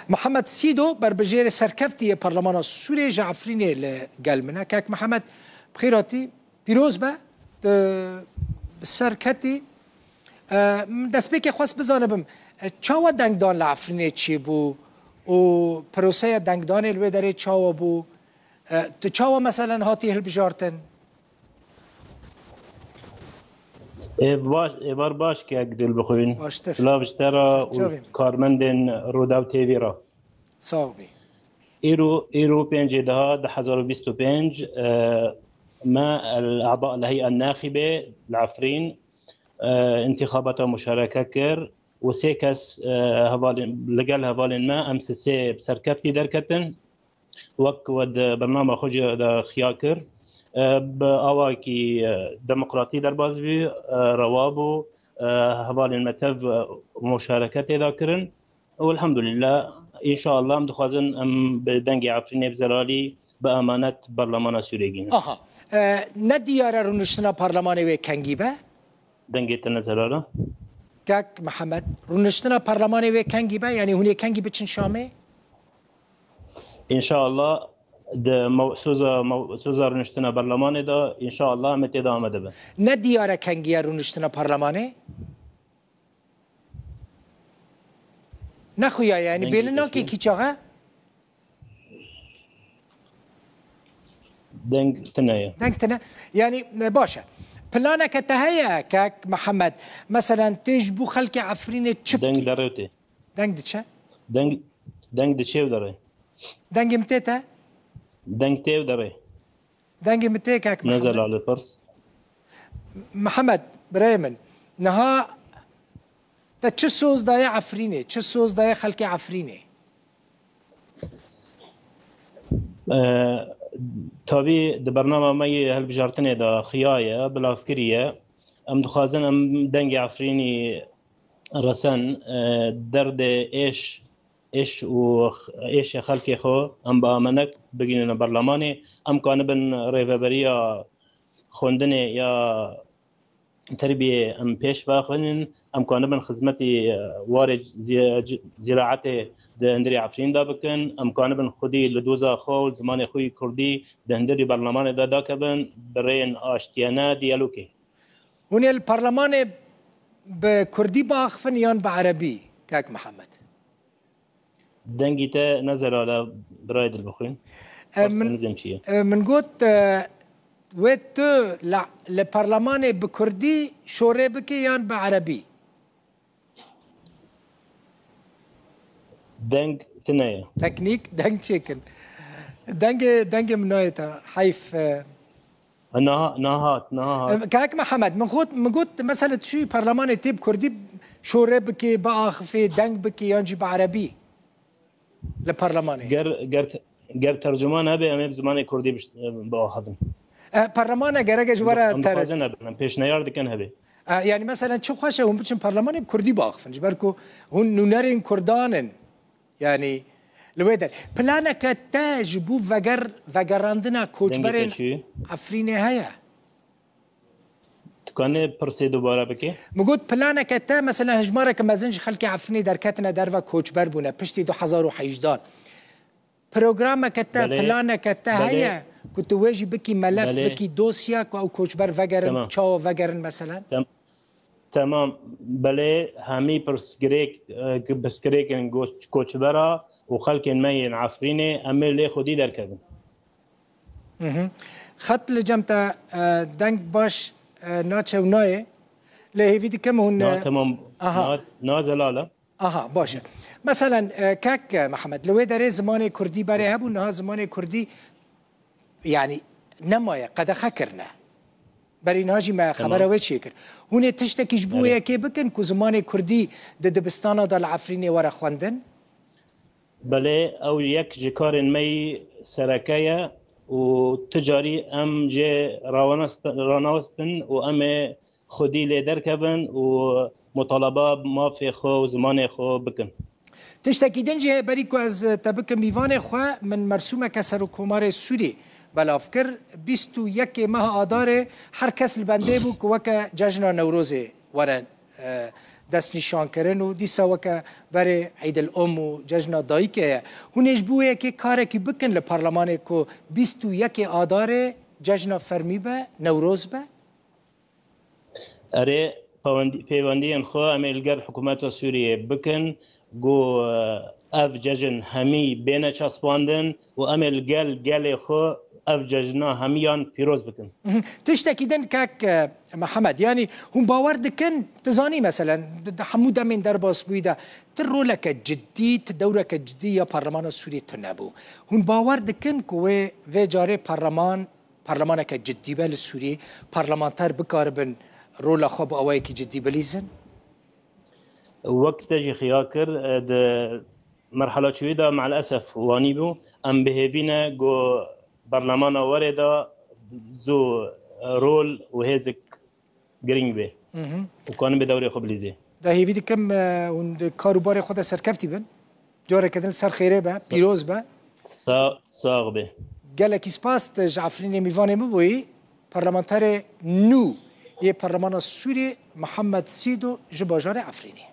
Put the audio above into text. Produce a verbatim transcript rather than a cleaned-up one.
Mihemed Sîdo, berbijêrê serkeftî yê Parlemana Sûrê ji Efrînê li gel min e. Kek Mihemed, bi xêr hatî, pîroz be, tu bi ser ketî. E, destpêkê xwest bizanibim, e, çawa dengdan li Efrînê çêbû û proseya dengdanê li wê derê çawa bû? E, tu çawa meselen hatî hilbijartin? Ê baş, êvar baş kek Dilbixwîn. Baştir. Silav ji te re û karmendên Rûdaw T V re. Sax bî. Îro, îro pêncê daha du hezar û bîst û pênc, e, me el a'da el hey'a naxibe li Efrîn, e, intixabata muşareke kir û sê kes, e, hevalên, li gel hevalên me em sisê bi serkeftî derketin. Wek we di bernama xwe jî de xiya kir, e, bi awakî, e, demokratî derbas bû, e, rewa bû, e, hevalên me tev, e, muşareke tê de kirin. Û elhamdulillah, înşallah em dixwazin em bi dengê Efrînê bi zelalî bi emanet Berlemana Sûrê gînin. Aha. E, ne diyar e rûniştina parlemanê wê kengî be? Dengê te ne zelal e. Kek Mihemed, rûniştina parlemanê wê kengî be? Yanî hûn ê kengî biçin Şamê? Înşallah di mew-, soza, mew-, soza rûniştina berlemanê de înşallah em ê tê de amade bin. Ne diyar e kengî ye rûniştina parlemanê? Nexuya ye, yanî bêli nake kî çax e? Deng tune ye. Deng tune. Yanî, e, baş e. Planeke te heye, kek Mihemed? Meselen, tê ji bo xelkê Efrînê çi bikî? Deng derê tê. Deng diçe? Deng, deng diçe û derê. Dengê min tê te? Deng tê û derê. Dengê min tê, kek Mihemed. Ne zelal e, pirs. Mihemed, birayê min, niha te çi soz daye Efrînê, çi soz daye xelkê Efrînê? E, tabî di bernama me yê hilbijartinê de xiya ye, bilav kiriye. Em dixwazin em dengê Efrînî resen, e, derdê êş, êş û x-, êşê xelkê xwe em bi amenek bigihînin berlemanê. Em kanibin rêveberiya xwendinê ya terbiyê em pêş vexwînin, em kanibin xizmetî, e, warê zî-, zîraetê di hundirê Efrîn de bikin, em kanibin xwedî li doza xwe û zimanê xwe yî kurdî di hundirî berlemanê de dakevin, bi rêyên aştiyane, diyalogê. Hûn ê li parlemanê bi kurdî biaxifin yan bi erebî, kek Mihemed? Dengî te ne zelal e, birayê Dilbixwîn. E, min, e, min got, e, wê tu li, li parlemanê bi kurdî şorê bikî yan bi erebî? Deng tune ye. Teknîk deng çêkin. Dengê, dengê min nayê te. Heyf, e, Niha, niha hat, niha hat. Em, Kak Mihemed, min got, min got, mesela tu çûyî parlemanê tê bi kurdî şorê bikê, biaxifê, deng bikê yan jî bi erebî li parlemanê? Ger, ger, ger tercuman hebe, em ê bi zimanê kurdî biş-, biaxivin. E, parlemana gerek e ji we re... Em dixwazin hebe, em pêşniyar dikin hebe. E, yani mesela çi xweş e hûn biçin parlemanê bi kurdî biaxifin. Ji ber ku hûn nûnerên kurdan in. Yanî li wê der. Planeke te ji bo veger-, vegerandina koçberên Efrînê heye? Tu kanê pirsê dubare bikî? Min got, planeke te, mesela hejmareke mezin ji xelkê Efrînê derketine derve, koçber bûne piştî du hezar û hejdan. Programeke te, planeke te heye ku tu wê jî bikî melef, bikî dosya ku ew koçber vegerin, çawa vegerin mesela? Temam, belê, hemî pirsgirêk, e, pirsgirêkên go-, koçbera û xelkên me yên Efrînê em ê lê xwedî derkevin. Mhm. Xet li cem te, e, deng baş, e, naçe û nayê. Lê hêvî dikim hûn, e, aha. Na, temam, na, na zelal e. Aha, baş e. Meselen, e, kek, e, Mihemed, li wê derê zimanê kurdî berê hebû, niha zimanê kurdî, yanî nemaye, qedexe kirine. Berî niha jî me xebera wê çêkir. Hûn ê tiştekî ji bo wê yekê bikin ku zimanê kurdî di dibistana de li Efrînê were xwendin? Belê, ew yek ji karên me yî sereke ye û tu carî em jê rawanast-, ranawestin û em ê xwedî lê derkevin û mutaleba mafê xwe û zimanê xwe bikin. Tiştekî din jî heye, berî ku ez te bikim mîvanê xwe, min mersûmeke Serokkomarê Sûrî belav kir. Bîst û yekê meha Adarê her kes li bendê bû ku weke cejna Newrozê were, e, destnîşankirin û dîsa weke berê Eîdil Om û Cejna Dayikê ye. Hûn ê ji bo wê yekê karekî bikin li parlemanê ku bîst û yekê Adarê cejna fermî be, Newroz be? Erê, pawendî-, pêwendiyên xwe em ê li gel hikûmeta Sûriyê bikin, ku, e, ev cejin hemî bêne çaspandin û em ê li gel gelê xwe ev cejna hemiyan pîroz bikin. Mhm. Tiştekî din kek, e, Mihemed, yanî hûn bawer dikin, tu zanî meselen, di, di hemû demên derbas bûyî de, tu roleke cidî, tu dewreke cidî ya parlemana Sûriyê tune bû. Hûn bawer dikin ku wê vê carê parleman, parlemaneke cidî be li Sûriyê, parlamenter bikaribin rola xwe bi awayekî cidî bilîzin? Wek te jî xiya kir, e, di merhala çûyî de meelesef wanî bû. Em bi hêvî ne ku berlemana werê de zû rol û hêzik girîng bê Mhm. û kanibê dewrê xwe bilîzê. De hêvî dikim, e, hûn di kar û barê xwe de serkeftî bin. Careke din li ser xêrê be, pîroz be. Sa-, sax bê. Gelekî spas, tu ji Efrînê mîvanê min bûyî. Parlamenterê nû yê Parlemana Sûriyê Mihemed Sîdo ji bajarê Efrînê.